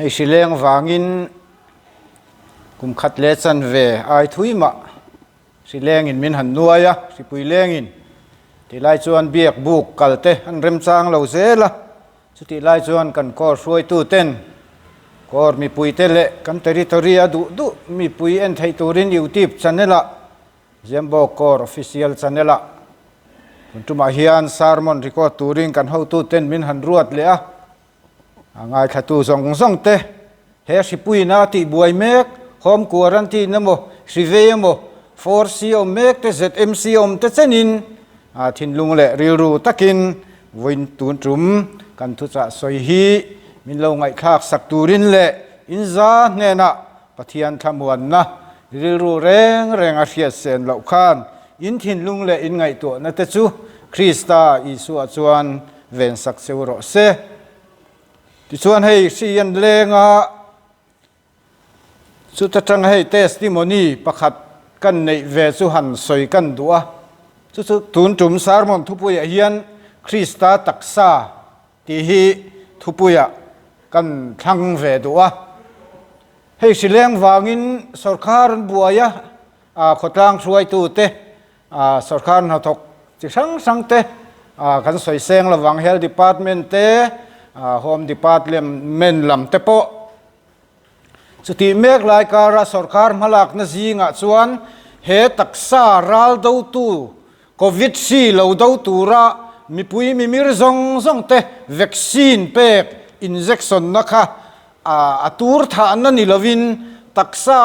Hei hri leng vangin kum khat leh chanve ai thui mah hri lengin min han nuai a, hripui lengin tilai chuan biak buk kal te an remchang lo zel a, chutih lai chuan kan kawr hruaitu ten kawr mipui te leh kan territory a duh duh mipui en theih turin youtube channel ah Ziambawk Corps Official Channel ah tun tumah hian sermon record turin kan hotu ten min han ruat leh a, A ngaithlatu zawng zawng te he hripuina a tihbuai mek, home quarantine emaw, hrivei emaw, 4C awm mek te, ZMC awm te chenin thinlung leh rilru takin vawiin tun tum kan thuchah sawi hi min lo ngaihthlak sak turin leh inza hnenah Pathian thlamuanna rilru reng reng a hriat sen loh khan in thinlung leh in ngaihtuahna te chu Krista Isua chuan ven sak cheu rawh se. Tichuan hei hri an leng a, chuta tang hei testimony pakhat kan neih ve chu han sawi kan duh a, chu chu tun tum sermon thupuiah hian Krista taksa tih hi thupuiah kan thlang ve duh a. Hei hri leng vangin sawrkar an buai a, khawtlang hruaitute Sorkar hnathawk chi hrang hrang te kan sawi seng lovang Health Department te, Home Department lam te pawh chutih mek lai kara sorkar hmalakna zingah chuan he taksa ral dotu Covid hri lo do tura mipui mimir zawng zawng te vaccine pek injection na kha a tur thahna ni lovin taksa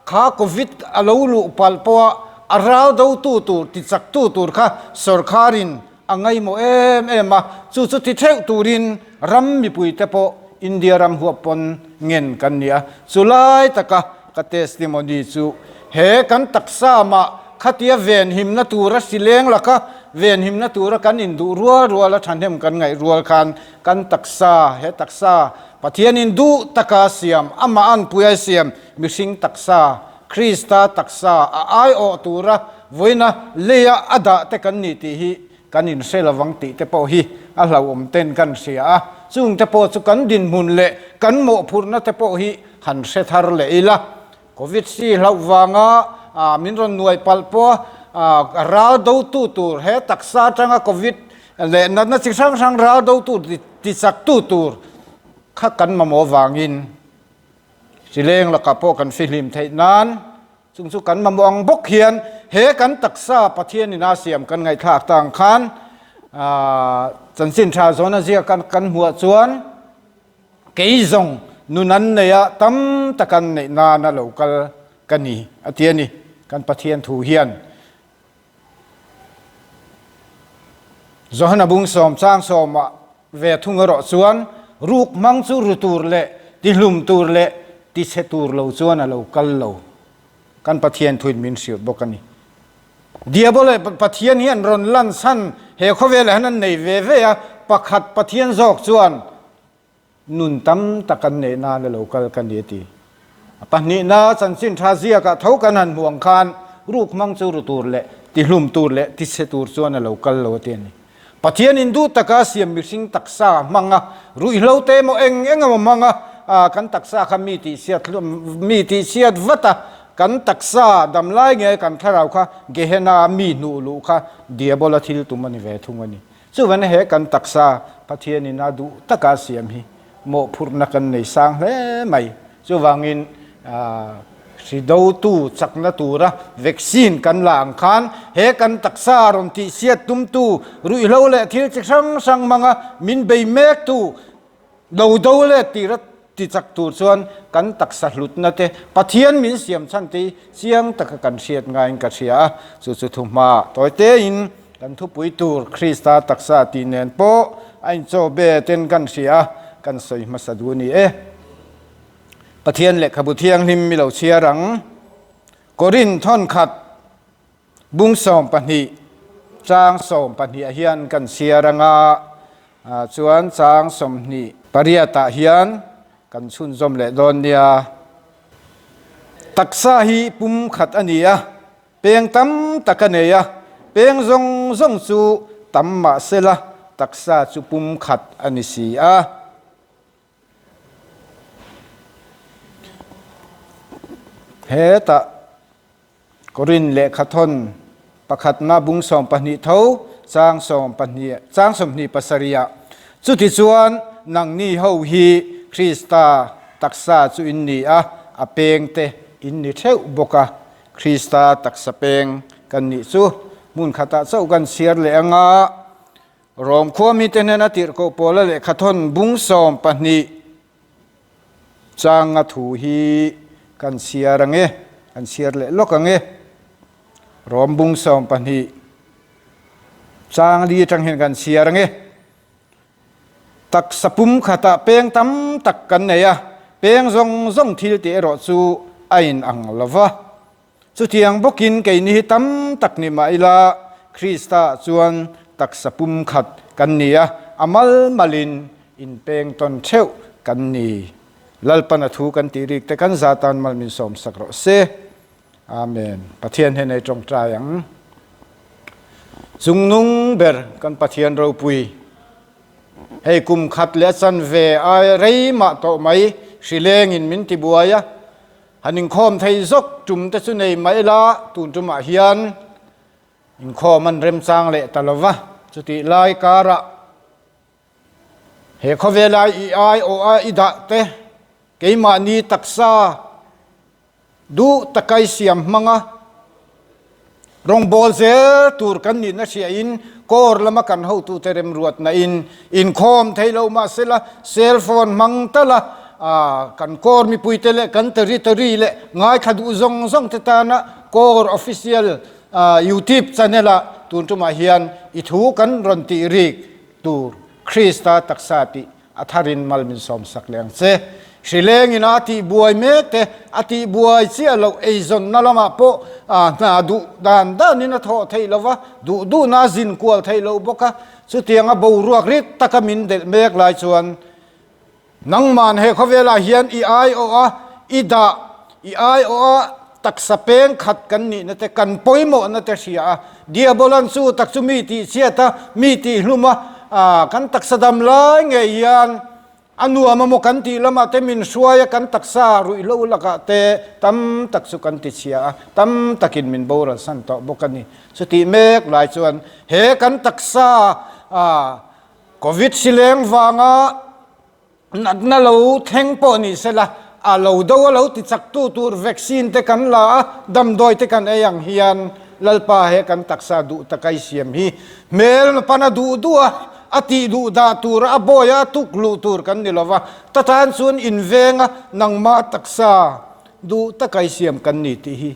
kha Covid a lo luh palh pawha a ral dotu tur tichaktu tur kha sawrkharin a ngaihmawh em em a, chu chu ti theuh turin ram mipuite pawh India ram huap pawn ngen kan ni a, chu lai taka ka testimony chu he kan taksa mah khatia venhimna tura hrileng laka venhimna tura kan induh rual rual a thahnem kan ngaih rual khan Kan taksa, he taksa, Pathianin duh taka siam, amah anpuia siam, mihring taksa, Krista taksa a aiawh tura vawiina leia a dah te kan ni tih hi kan inhre lovang tih te pawh hi a hlauhawm ten kan hria a. Chung te pawh chu kan dinhmun leh kan mawhphurhna te pawh hi han hre thar leh ila. Covid hri hlauh vanga min rawn nuai palh pawh a ral dotu tur he taksa atanga Covid leh natna chi hrang hrang ral dotu tichaktu tur kha kan mamawh vangin hrileng lakah pawh kan fihlim theih nan chung chu kan mamawh ang bawk hian he kan taksa Pathianin a siam kan ngaihthlak ta ang khan chanchin tha zawna ziak kan hmuah chuan Kei zawng nun an nei a, tam tak an neih nana lo kal ka ni, a ti a ni. Kan Pathian thu hian Johana bung sawm chang sawmah ve thung erawh chuan ruk hmang chu ru tur leh tihlum tur leh tichhe tur lo chuan a lo kal lo. Kan Pathian thuin min hrilh bawk a ni. Diabol leh Pathian hi an rawn lan chhan he khawvelah hian an nei ve ve a, pakhat Pathian zawk chuan nun tam tak an neih nan a lo kal ka ni a ti. A pahnihna chanchin tha ziakah tho kan han hmuh ang khan ruk hmang chu ru tur leh tihlum tur leh tichhe tur chuan a lo kal lo a ti a ni. Pathian in duh taka siam mihring taksa hmang a, ruihhlo te emaw eng eng emaw hmang a, kan taksa kha mi tihchhiat mi tihchhiat vat a, kan taksa damlai nge kan thlarau kha Gehenna mi hnuh luh kha Diabola thil tum a ni ve thung a ni. Chuvan he kan taksa Pathian in a duh taka siam hi mawhphurhna kan nei sang hle mai. Chuvangin hri dotu chakna tura vaccine kan la ang khan he kan taksa rawn tihchhiat tumtu ruihhlo leh thil chi hrang hrang hmanga min bei mektu lo do leh tira tichak tur chuan kan taksa hlutna te Pathian min siam chhan te hi chiang taka kan hriat ngaiin ka hria a. Chu chu thuhma tawi tein kan thupui tur Krista taksa tih nen pawh a inchaw be ten kan hria a, kan sawi hmasa duh a ni e. Pathian lehkhabu thianghlim mi lo chhiar ang. Korinth thawn khat bung 12 chang 12 ah hian kan chhiar ang a, chuan chang 28 ah hian kan chhunzawm leh dawn nia. Taksa hi pum khat a ni a, peng tam tak a nei a, peng zawng zawng chu tam mahsela taksa chu pum khat a ni si a. Hetah Korin lehkhathawn pakhatna bung 12 tho chang 12 chang 27 ah chutichuan nangni ho hi Krista taksa chu in ni a, a pengte in ni theuh bawk a, Krista taksa peng kan nih chu hmun khatah chauh kan chhiar leh anga Rom khua mite hnena tirhkoh pawla lehkhathawn bung 12 Changa thu hi kan chhiar ang e, kan chhiar leh lawk ang e. Rom bung 12 chang li atang hian kan chhiar ang e. Taksa pum khatah peng tam tak kan nei a, peng zawng zawng thil tih erawh chu a in ang lo va. Chutiang bawkin keini hi tam tak ni mah ila, Krista chuan taksa pum khat kan ni a, a mal malin inpeng tawn theuh kan ni. Lalpan a thu kan tih rik te kan za tan mal min sawm sak rawh se. Amen. Pathian hian ei tawngtai ang. Chungnung ber kan Pathian ropui. Hei kum khat leh a chanve ai rei mah tawh mai hrilengin min tibuai a. Han inkhawm thei zawk tum te chu nei mai la, tun tumah hian inkhawm an remchang leh ta lo va, chutih lai karah he khawvela i ai awh a i dah te keimahni taksa duh taka i siam hmang a, Rawngbawl zel tur kan nihna hriain Corps lama kan hotute remruatnain inkhawm thei lo mahsela cell phone hmang tala kan Corps mipuite leh kan territory leh ngaithla duh zawng zawng te tana Corps official YouTube channel ah tun tumah hian i thu kan rawn tih rik tur Krista taksa tih A tharin mal min sawmsak leh ang che. Hrilengin a tihbuai mek te, a tihbuai chiah loh eizawnna lamah pawh hna duh dan danin a thawh theih lo va, duh duhna a zin kual theih loh bawk a. Chutianga boruak rit taka min delh mek lai chuan nangman he khawvelah hian i aiawh a, i dah, i aiawh a taksa peng khat kan nihna te, kan pawimawhna te hria a. Diabolan chu tak chu mi tih chhiat a, mi tih hlum a, kan taksa dam lai ngei hian a nuam a maw kan tih lamah te min hruai a, kan taksa ruihhlo lakah te tam tak chu kan ti chhia a, tam takin min boral san tawh bawk a ni. Chutih mek lai chuan he kan taksa Covid sileng vanga Natna lo thleng pawh ni sela, a lo do a lo ti chaktu tur vaccine te kan la a, damdawi te kan ei ang hian Lalpa he kan taksa duh taka i siam hi hmel pana duh duh a, a tih duh dah tur a, a bawi a, a tuk luh tur kan ni lova, ta tan chuan inveng a, nangmah taksa duh taka i siam kan ni tih hi.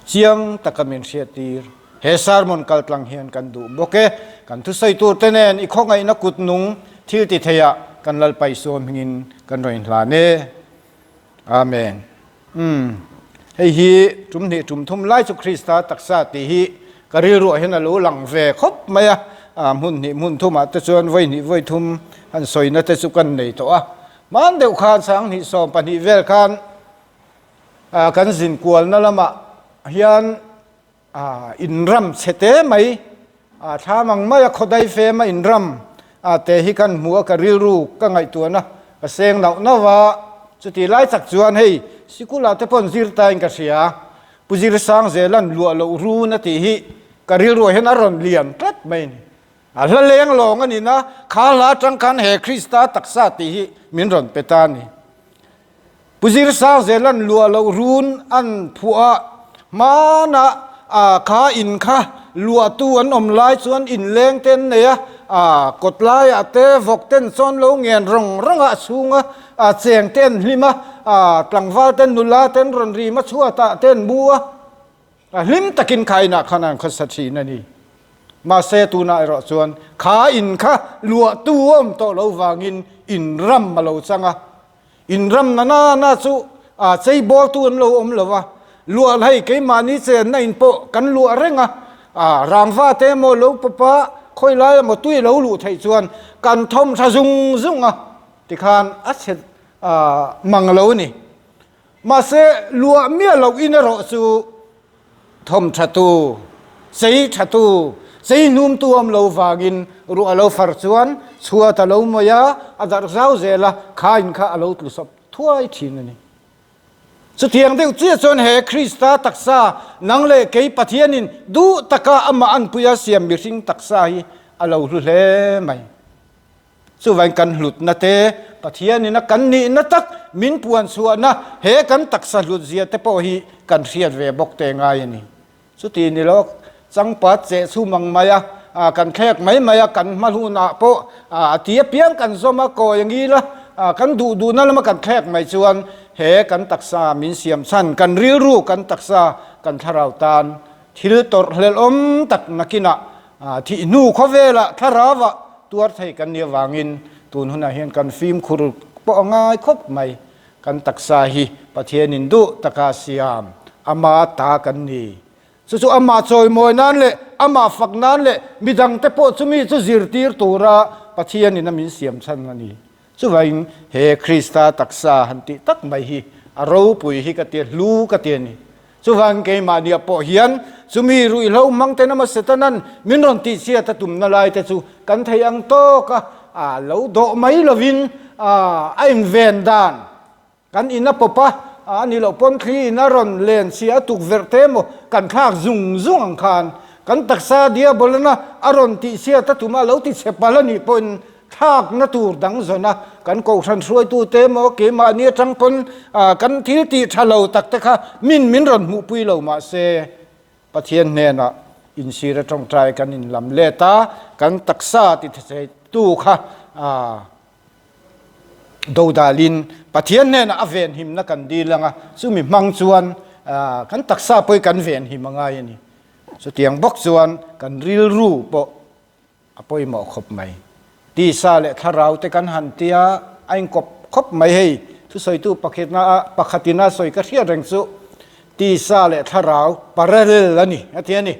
Chiang taka min hriattir. He sermon kaltlang hian kan duh bawk e. Kan thusawi tur te nen i khawngaihna kut nung thil ti theiah kan Lalpa Isua hmingin kan rawn inhlan e. Amen. Umm. Hei hi tum hnih tum thum lai chu Krista taksa tih hi ka rilruah hian a lo lang ve khawp mai a. Hmun hnih hmun thumah te chuan vawi hnih vawi thum han sawina te chu kan nei tawh a. Hman deuh khan 20 12 vel khan Kan zin kualna lamah hian inram chhe te mai, thlam ang maia khawdai fema inram te hi kan hmu a, ka rilru ka ngaihtuahna ka seng nauh nauh a. Chutih lai tak chuan hei sikulah te pawh zir tain ka hria, Pu Zirsangzela'n luah loh run a tih hi ka rilruah hian a rawn lian tlat mai a ni. A hla leng lawng a nina, kha hla atang khan he Krista taksa tih hi min rawn pe ta a ni. Pu Zirsangzela'n luah loh run an phuah a, hmanah kha in kha luahtu an awm lai chuan inleng te an nei a, kawt laiah te vawk ten chuan lo ngen rawng rawng a, a chhunga cheng te an hlim a, tlangval te nula te an rawn rim a, chhuatah te an mu a. A hlim takin kha inah khan an khawsa thin a ni. Mahse tunah erawh chuan kha in kha luahtu a awm tawh lo vangin in ram a lo chang a. In ram na na na chu a cheibawltu an lo awm lo va. Luah hlei keimahni chenna in pawh kan luah reng a. A rangva te emaw lo pawp a, khawi lai emaw tui lo luh theih chuan kan thawm tha zung zung a tikhan a chhe mang lo a ni. Mahse, luah miah loh in erawh chu thawm thatu, chei thatu, chei hnumtu awm lo vangin ruah a lo far chuan chhuat a lo mawi a, a darh zau zel a, kha in kha a lo tlu sawp thuai thin a ni. Chutiang deuh chiah chuan he Krista taksa, nang leh kei Pathianin duh taka amah anpuia siam mihring taksa hi a lo hlu hle mai. Chuvain kan hlutna te, Pathianin a kan nihna tak min puan chhuahna he kan taksa hlutzia te pawh hi kan hriat ve bawk te ngai a ni. Chuti ni lo, changpat cheh chhum ang mai a, kan thlek mai mai a, kan hma hlunah pawh a ti apiang kan zawm a, kawi a ngil a, kan duh duhna lama kan thlek mai chuan he kan taksa min siam chhan, kan rilru, kan taksa, kan thlarau tan thil tawrh hlelhawm tak nakinah thih hnu khawvelah thlarauah tuar thei kan nih avangin tun hunah hian kan fimkhur pawh a ngai khawp mai. Kan taksa hi Pathianin duh taka siam, ama ta kan ni. Chu chu amah chawimawi nan leh amah fak nan leh midangte pawh chumi chu zirtir tura Pathianin a min siam chhan a ni. Chuvain he Krista taksa han tih tak mai hi a ropui hi ka tia, hlu ka ti a ni. Chuvan keimahniah pawh hian chumi ruihhlo hmang ten emaw Setanan min rawn tihchhiat a tumna lai te chu kan thei ang tawk a, a lo dawh mai lovin a inven dan kan in a pawp a, a ni loh pawn thli in a rawn len chhia a tukverh te emaw kan thlak zung zung ang khan kan taksa diabolana a rawn tihchhiat a tum a, lo tichhe palh a nih pawhin Thlakna tur dang zawn a, kan kohhran hruaitute emaw keimahni atang pawn kan thil tih tha lo tak te kha min min rawn hmuhpui lo mahse Pathian hnenah insir a tawngtai kan inlam let a, kan taksa ti theitu kha dodalin Pathian hnenah a venhimna kan dil ang a, chumi hmang chuan kan taksa pawh hi kan venhim a ngai a ni. Chutiang bawk chuan kan rilru pawh A pawimawh khawp mai. Tisa leh thlarau te kan han tia a inkawp khawp mai hei. Thusawitu pakhatna a pakhatin a sawi ka hriat reng chu tisa leh thlarau parallel a ni a ti a ni.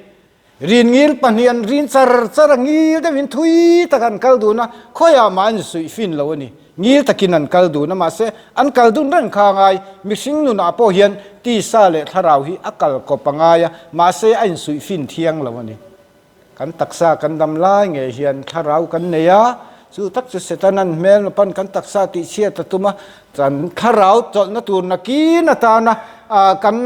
Rin ngil pahnih an rin char char a ngil deuhin thui tak an kal dun a, khawiah mah an insuih fin lo a ni. Ngil takin an kal dun a mahse an kal dun reng kha a ngai. Mihring nunah pawh hian tisa leh thlarau hi a kal kawp a ngai a, mahse a insuih fin thiang lo a ni. Kan taksa kan dam lai ngei hian thlarau kan nei a, chu tak chu Setanan hmel pan kan taksa tihchhiat a tum a, kan thlarau chawlhna tur nakin atana kan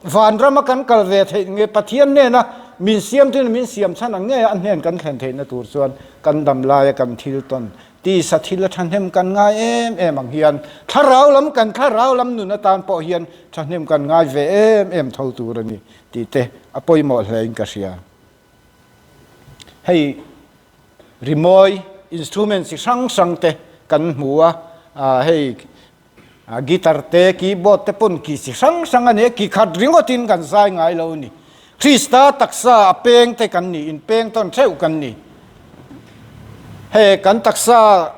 vanrama kan kal ve theih nge Pathian hnena min siamtu in min siam chhan ang ngei a, a hnen kan thlen theihna tur chuan kan dam laia kan thil tawn tisa thil a thahnem kan ngai em em ang hian thlarau lam kan thlarau lam nun atan pawh hian thahnem kan ngai ve em em tho tur a ni. Tih te a pawimawh hle in ka hria. Hei rimawi instrument chi hrang hrang te kan hmu a, hei guitar te keyboard te pawn ki chi hrang hrang a ni a, ki khat ringawt in kan zai ngai lo a ni. Krista taksa a peng te kan ni, in peng tawn theuh kan ni. Hei kan taksa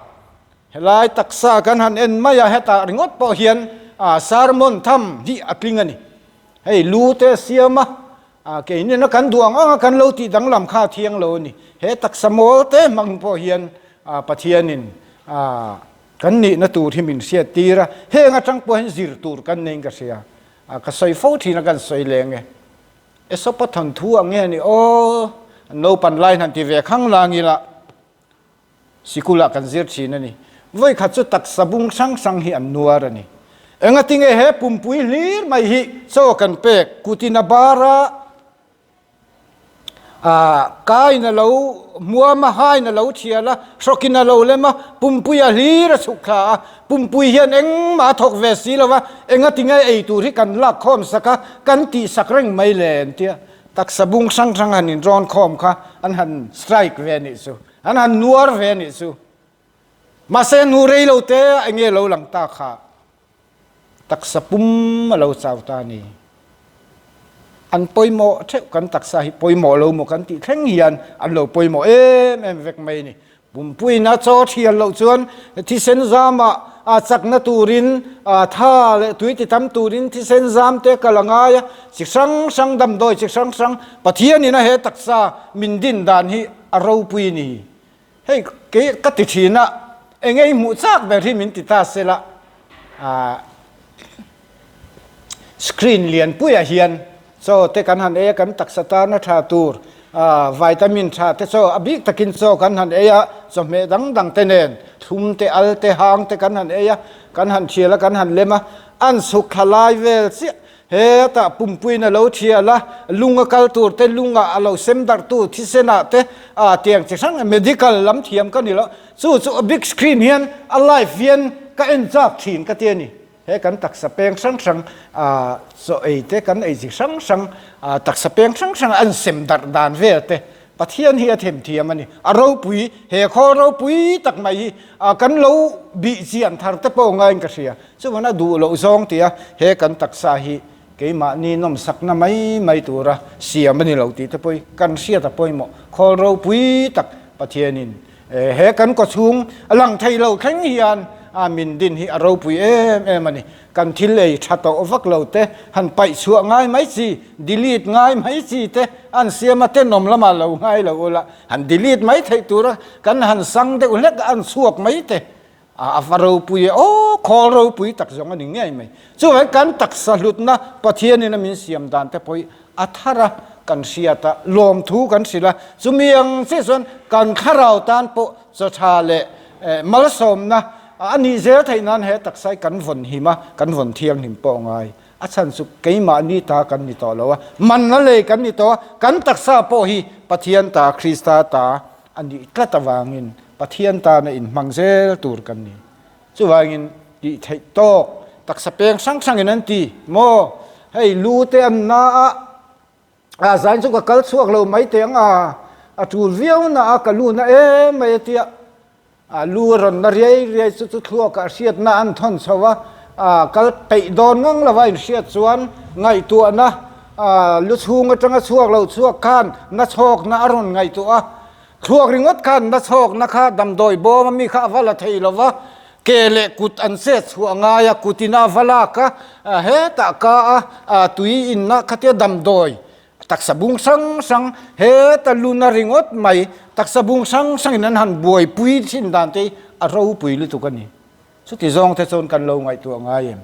helai taksa kan han en mai a, hetah ringawt pawh hian sermon tham hi a tling a ni. Hei lu te a siam a, keinin a kan duh ang ang a kan lo tih danglam kha a thiang lo a ni. He taksa mawl te hmang pawh hian Pathianin kan nihna tur hi min hriat tir a, heng atang pawh hian zir tur kan neiin ka hria. Ka sawi fo thin a kan sawi leng e. Esopa thawnthu ang nge a ni aw, an naupan lai han ti ve khang lang ila. Sikulah kan zir thin a ni. Vawikhat chu taksa bung hrang hrang hi an nuar a ni. Engatinge he pumpui hlir mai hi chaw kan pek kutin a bar a, kain a lo hmuam a, hain a lo thial a, hrawkin a lo lem a, pumpui a hlir a chhuk thla a, pumpui hian engmah a thawk ve si lo va, engatinge ei tur hi kan lak khawm sak a, kan tih sak reng mai le an tia. Taksa bung hrang hrang han inrawn khawm kha an han strike ve a nih chu. An han nuar ve a nih chu. Mahse nu rei lo te eng nge lo lang ta kha taksa pum a lo chau ta a ni. An pawimawh theuh kan taksa hi pawimawh lo maw kan tih thleng hian an lo pawimawh em em vek mai a ni. Pumpuiin a chaw thial loh chuan thisen zamah a chakna turin tha leh tui ti tam turin thisen zam te kal a ngai a, chi hrang hrang damdawi chi hrang hrang Pathianin a he taksa min din dan hi a ropui ni. Hei kei ka ti thin a, eng ei hmuh chak ber hi min ti ta sela screen lianpuiah hian Chaw te kan han ei a, kan taksa tana tha tur vitamin tha te chaw a bik takin chaw kan han ei a, chawhmeh dang dang te nen thlum te, al te, hang te kan han ei a, kan han thial a, kan han lem a. An chhuk thla lai vel chiah. Hetah pumpuiin a lo thial a, lung a kal tur te, lungah a lo sem darh tu thisenah te, ah tiang chi hrang medical lam thiam ka ni lo. Chu chu a big screen hian a live hian ka en chak thin ka ti a ni. He kan taksa peng hrang hrang ah chaw ei te kan ei chi hrang hrang ah taksa peng hrang hrang an sem darh dan vel te Pathian hi a themthiam a ni. A ropui, he khawl ropui tak mai hi ah kan lo bih chian thar te pawh ngaiin ka hria. Chuan a duh loh zawng tia he kan taksa hi keimahni nawmsakna mai mai tura siam a ni lo tih te pawh hi kan hriat a pawimawh. Khawl ropui tak Pathianin he kan kawchhung a lang thei lo thleng hian a min din hi a ropui em em a ni. Kan thil ei tha tawh vak lo te, han paih chhuah ngai mai chi, delete ngai mai chi te an siam a, tenawm lamah lo ngai lo ula, han delete mai theih tura kan han sang deuh hlek a an chhuak mai te. A va ropui e, aw khawl ropui tak zawng a ni ngei mai. Chuvangin kan taksa hlutna Pathianin a min siam dan te pawh hi a thar a, kan hriat a, lawmthu kan hrilh a, chumi ang chiah chuan kan thlarau tan pawh chaw tha leh malsawmna a nih zel theih nan he taksa hi kan vawn him a, kan vawn thianghlim pawh a ngai. A chhan chu keimahni ta kan ni tawh lo a, manna lei kan ni tawh a, kan taksa pawh hi Pathian ta, Krista ta a nih tlat avangin Pathian tana inhmang zel tur kan ni. Chuvangin tih theih tawk taksa peng hrang hrangin an ti maw? Hei lu te an na a, a zain chu ka kal chhuak lo mai teh ang a, a tul viau na a ka lu na em mai a tia, a lu a rawn na riai riai chu chu thluakah hriatna an thawn chho a, a kal peih dawn ngang lova inhriat chuan ngaihtuahna lu chhung atanga chhuak lo chhuak khan na chhawkna a rawn ngaihtuah a, Thluak ringawt khan na chhawkna kha damdawi bawm a mi kha a va la thei lo va, ke leh kut an chet chhuah ngai a, kut in a va lak a, hetah ka a tui inna khatia damdawi taksa bung hrang hrang heta luna ringawt mai taksa bung hrang hrang in an han buaipui thin dan te hi a ropui lutuk a ni. Chuti zawng te chuan kan lo ngaihtuah ngai em?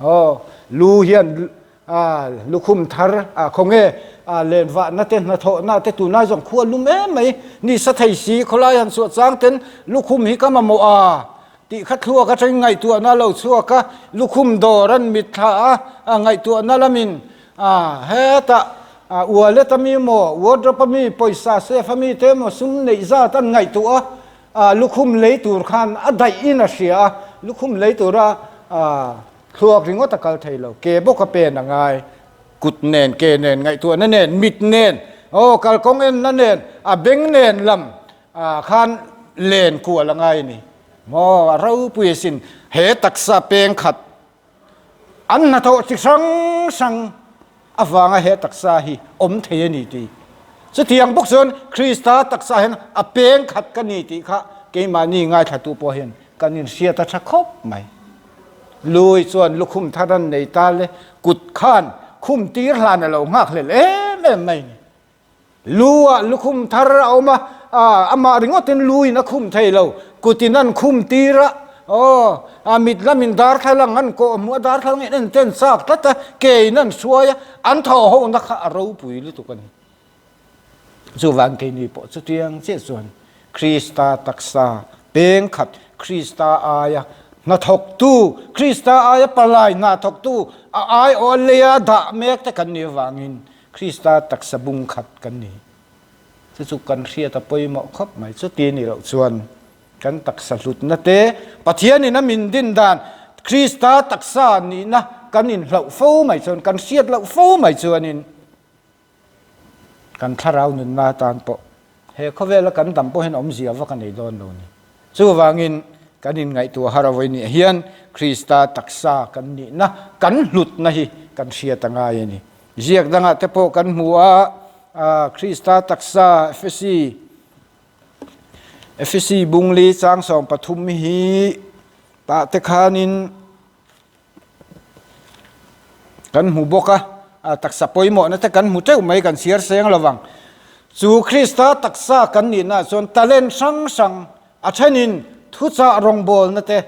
Aw, lu hian a lukhum thar a khawnge a lenvahna te hnathawhna te tunlai zawng khua lum em mai ni sa thei si khawlai han chhuah chang ten lukhum hi ka mamawh a tih kha thluak atangin ngaihtuahna lo chhuak a lukhum dawr an mitthla a a ngaihtuahna lamin a hetah a wallet ami maw wardrobe ami pawisa safe ami te emaw sum neih zat an ngaihtuah a a lukhum lei tur khan a daih in a hria a lukhum lei tura a Thluak ringawt a kal thei lo, ke bawk a pen a ngai, kut nen, ke nen, ngaihtuahna nen, mit nen, aw kalkawng enna nen, a beng nen lam ah khan len kual a ngai a ni. Maw a ropui asin, he taksa peng khat an hnathawh chi hrang hrang avanga he taksa hi awm thei a ni tih. Chutiang bawk chuan Krista taksa hian a peng khat ka ni tih kha keimahni ngaithlatu pawh hian kan inhriat a tha khawp mai. Lui chuan lukhum thar an nei ta le, kut khan khum tir hlan a lo nghak hlel em em mai ni. Lu ah lukhum thar a awm a, amah ringawtin luin a khum thei lo, kutin an khum tir a, aw, a mit lamin darthlalang an kawh hmuh a, darthlalang in en ten chak tlat a, ke in an hruai a, an thawh ho na kha a ropui lutuk a ni. Chuvang keini pawh chutiang chiah chuan Krista taksa peng khat, Krista aia hnathawktu, Krista aia palai hnathawktu, a aiawh a leia dah mek te kan nih avangin Krista taksa bung khat kan ni. Chu chu kan hriat a pawimawh khawp mai. Chuti ni loh chuan kan taksa hlutna te, Pathianin a min din dan, Krista taksa nihna kan inhlauh fo mai chuan, kan hriat loh fo mai chuanin Kan thlarau nunna atan pawh he khawvela kan dam pawh hian awmzia vak a nei dawn lo ni. Chuvangin kan inngaihtuah har avawi nih hian Krista taksa kan nihna, kan hlutna hi kan hriat a ngai a ni. Ziak dangah te pawh kan hmu a, Krista taksa Efesi, Efesi bungli chang 13 hi tah te khanin Kan hmu bawk a, a taksa pawimawhna te kan hmu teuh mai kan chhiar seng lo vang. Chu Krista taksa kan nihna ah chuan talent hrang hrang a thenin thuchah rawngbawlna te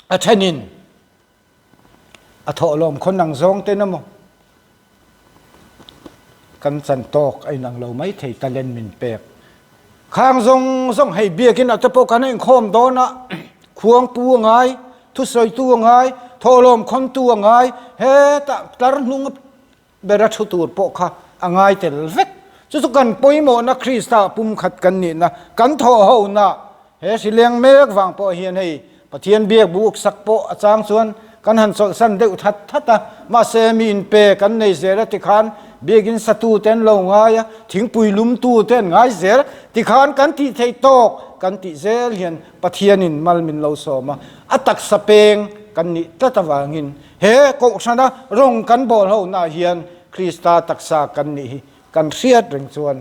a thenin a thawhlawm khawn ang zawng ten emaw Kan chan tawk a inang lo mai thei talent min pek. Khang zawng zawng hei biakin ah te pawh kan inkhawm dawn a, khuangpu a ngai, Thusawitu a ngai, thawhlawm khawntu a ngai, hetah tlar hnung bera thu tur pawh kha a ngai tel vek. Chu chu kan pawimawhna Krista pumkhat kan nihna, kan thawhhona he hri leng mek vang pawh hian hei Pathian biak buk sak pawh a chang chuan kan han chawlhsan deuh that that a, mahse mi inpe kan nei zel a tikhan biakin satu te an lo ngai a, thingpui lumtu te an ngai zel tikhan kan tih theih tawk kan tih zel hian Pathianin mal min lo sawm a, a taksa peng kan nih tlat avangin he kohhrana rawng kan bawl honaah hian Krista taksa kan nih hi kan hriat reng chuan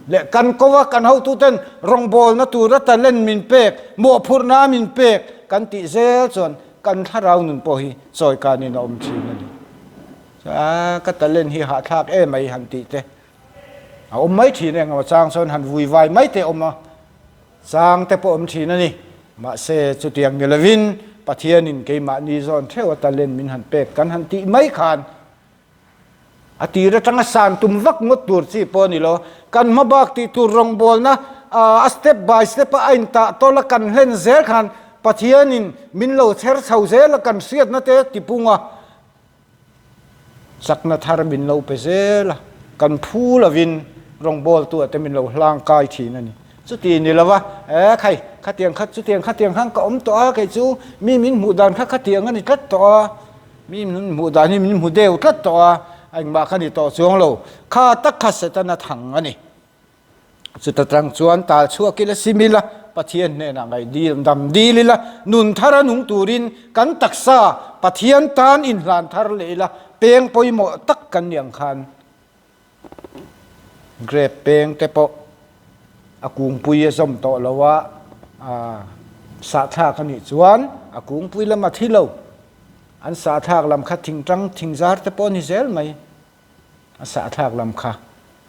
leh kan ko a, kan hotuten rawngbawlna tura talent min pek, mawhphurhna min pek kan tih zel chuan kan thlarau nun pawh hi chawikanin a awm thin a ni. A, ka talent hi hahthlak em mai han tih te a awm mai thin eng emaw chang chuan han vui vai mai te awm a, chang te pawh awm thin a ni. Mahse chutiang ni lovin Pathianin keimahni zawn theuh a talent min han pek kan han tih mai khan A tir atanga san tum vak ngawt tur chi pawh a ni lo. Kan hma bak tih tur rawngbawlna a step by step a a intah tawl a kan hlen zel khan Pathianin min lo chher chho zel a kan hriatna te tipung a, chakna thar min lo pe zel a, kan phu lovin rawngbawltu ah te min lo hlang kai thin a ni. Chuti ni lova, e khai, khatiang kha chutiang khatiang khan ka awm tawh a, kei chu mi min hmuh dan kha khatiang a ni tlat tawh a. Mi min hmuh dan hi min hmu deuh tlat tawh a, engmah kha ni tawh chuang lo. Kha tak kha Setana thang a ni. Chuta tang chuan tal chhuak ila sim ila, Pathian hnenah ngaih dil dam dil ila, nun thar a nung turin kan taksa Pathian tan inhlan thar leh ila, peng pawimawh tak kan ni ang khan Grape peng te pawh a kungpui a zawm tawh lo a, sahthlak a nih chuan a kungpui lam a thi lo. An sahthlak lam kha thingtang thingzar te pawh a ni zel mai. A sahthlak lam kha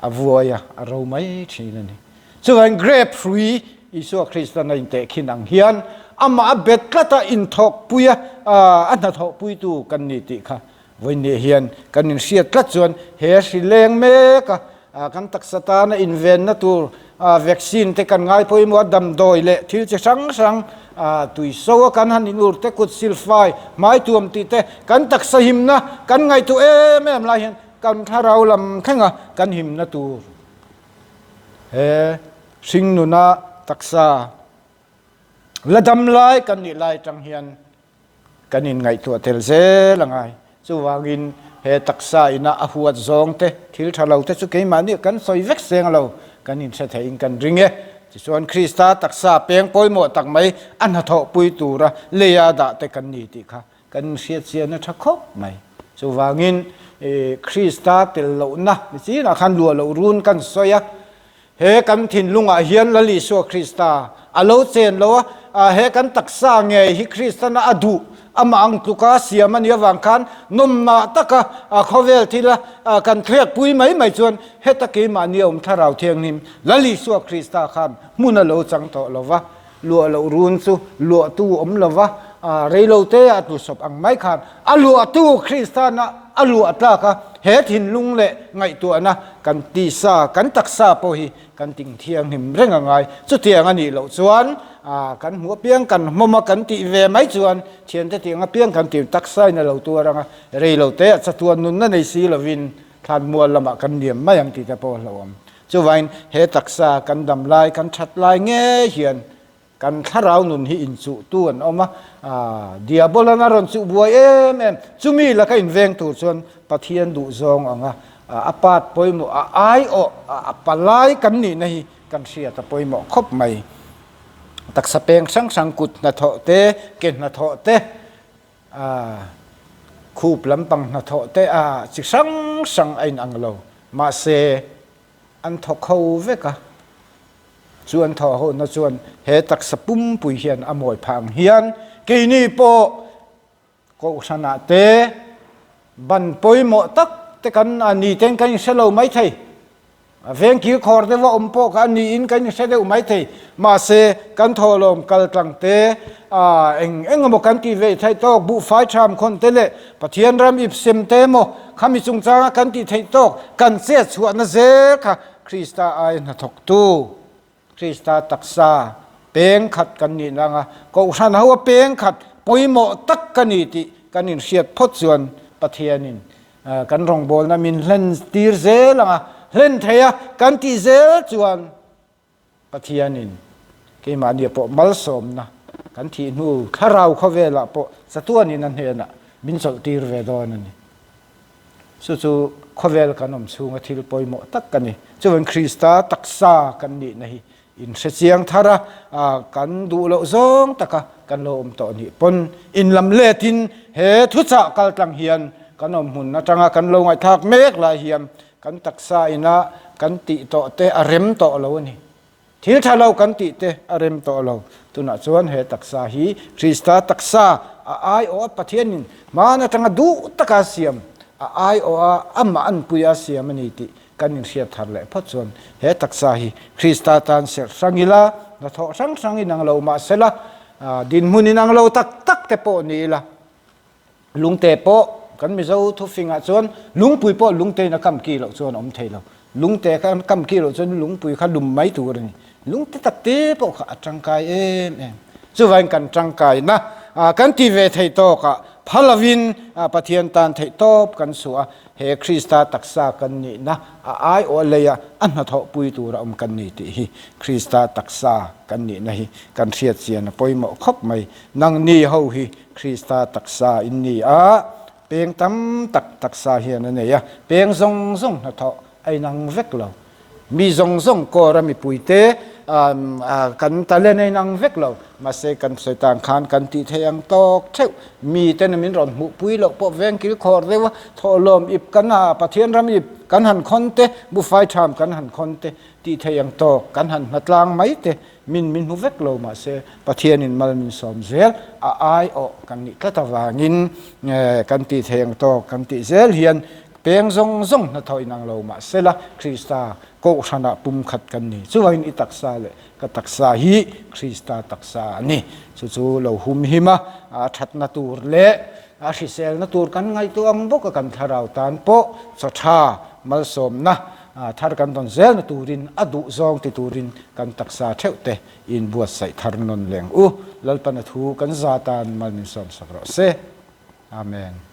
a vuai a, a ro mai thin a ni. Chuvangin grape hrui Isua Kristan a intehkhin ang hian amah a bet tlat a, inthawkpui a, a hnathawhpuitu kan ni tih kha Vawiinniah hian kan inhriat tlat chuan he hri leng mek a, kan taksa tana invenna tur vaccine te kan ngai pawimawh a, damdawi leh thil chi hrang hrang tui so a kan han inur te, kut silfai, hmai tuam tih te kan taksa himna kan ngaihtuah em em lai hian kan thlarau lam thlenga kan himna tur he hringnuna taksa la dam lai kan nih lai atang hian Kan inngaihtuah tel zel a ngai. Chuvangin he taksa ina a huat zawng te, thil tha lo te chu keimahni kan sawi vek seng lo, kan inhre theihin kan ring e. Tichuan Krista taksa peng pawimawh tak mai a hnathawhpui tura leia dah te kan ni tih kha kan inhriat chian a tha khawp mai. Chuvangin Krista tel lohna ni chinah khan luah loh run kan sawi a, He kan thinlungah hian Lal Isua Krista a lo chen lo a, he kan taksa ngei hi Kristana a duh, amah ang tluka siam a nih avang khan nawmnah taka khawvel thila kan thliakpui mai mai chuan heta keimahni a awm Thlarau Thianghlim Lal Isua Krista khan hmun a lo chang tawh lo va, luah loh run chu luahtu awm lo va, reilote a tlusawp ang mai khan a luahtu Kristana a luah tlak a, he thinlung leh ngaihtuahna kan tisa, kan taksa pawh hi kan ting thianghlim reng a ngai. Chutiang a nih loh chuan kan hmuh apiang kan hmawm a kan tih ve mai chuan thiante tiang apiang kan tih taksain a lo tuar ang a, reilote ah chatuan nunna nei si lovin thlanmual lamah kan liam mai ang tih te pawh a hlauhawm. Chuvangin he taksa kan dam lai, kan that lai ngei hian kan thlarau nun hi inchuhtu an awm a, Diabolan a rawn chuh buai em em. Chumi laka inveng tur chuan Pathian duhzawng anga a part pawimawh, a aiawh, a palai kan nihna hi kan hriat a pawimawh khawp mai. Taksa peng hrang hrang kut hnathawh te, ke hnathawh te, Khup lampang hnathawh te a chi hrang hrang a inang lo. Mahse, an thawk ho vek a. Chu an thawh hona chuan he taksa pumpui hian a mawi phah ang hian keini pawh Kohhranah te ban pawimawh tak te kan a ni ten kan inhre lo maithei. A veng kilkhawr deuh a awm pawh kha a niin kan inhre deuh maithei. Mahse, kan thawhlawm kal tlang te, eng eng emaw kan tih veih theih tawk, buhfai ṭham khawn te leh Pathian ram ip sem te emaw khami chungchanga kan tih theih tawk kan chet chhuahna zel kha Krista aia hnathawktu, Krista taksa peng khat kan nihna anga Kohhran ho a peng khat pawimawh tak ka ni tih kan inhriat phawt chuan Pathianin kan rawngbawlna min hlen tir zel ang a, hlen thei a kan tih zel chuan Pathianin keimahnia pawh malsawmna kan thih hnu thlarau khawvelah pawh chatuanin a hnenah min chawlhtir ve dawn a ni. Chu chu khawvel kan awm chhunga thil pawimawh tak a ni. Chuan Krista taksa kan nihna hi inhre chiang thar a, kan duh loh zawng taka kan lo awm tawh nih pawn inlam letin he thuchah kaltlang hian kan awm hmun atanga kan lo ngaihthlak mek lai hian kan taksa ina kan tih tawh te a rem tawh lo a ni. Thil tha lo kan tih te a rem tawh lo. Tunah chuan he taksa hi Krista taksa a aiawh a Pathianin hman atanga duh taka siam a aiawh a amah anpui a siam a ni tih kan inhriat thar leh phawt chuan he taksa hi Krista tan serh hrang ila, hnathawh hrang hrang inang lo mah sela, dinhmun inang lo tak tak te pawh ni ila, lungte pawh kan Mizo thufingah chuan lungpui pawh lungtein a kam ki loh chuan a awm thei lo. Lungte kha an kam ki loh chuan lungpui kha lum mai tur a ni. Lungte takte pawh kha a tangkai em em. Chuvangin kan tangkaina kan ti ve thei tawkah phal lovin Pathian tan theih tawp kan suah a, He Krista taksa kan nihna a aiawh leia a hnathawhpui tura awm kan ni tih hi Krista taksa kan nihna hi kan hriat chian a pawimawh khawp mai. Nangni ho hi Krista taksa in ni a, peng tam tak taksa hian a nei a, peng zawng zawng hnathawh a inang vek lo. Mi zawng zawng kawr a mipuite kan talent a inang vek lo, mahse kan sawi tan khan kan tih theih ang tawk theuh. Miten min rawn hmuhpui loh pawh veng kilkhawr deuh a, thawhlawm ip kan ha, Pathian ram ip kan han khawn te, bufai tham kan han khawn te, tih theih ang tawk kan han hmatlang mai te, min min hmu vek lo mahse Pathianin mal min sawm zel a aiawh kan nih tlat avangin kan tih theih ang tawk kan tih zel hian Peng zawng zawng hnathawh inang lo mah sela, Krista kohhranah pumkhat kan ni. Chuvangin i taksa leh ka taksa hi Krista taksa a ni. Chu chu lo humhim a, a thatna tur leh a hriselna tur kan ngaihtuah ang bawk a, kan thlarau tan pawh chaw tha malsawmna thar kan dawn zelna turin a duh zawng ti turin kan taksa theuh te inbuatsaih thar nawn leng u. Lalpana thu kan za tan mal min sawmsak rawh se. Amen.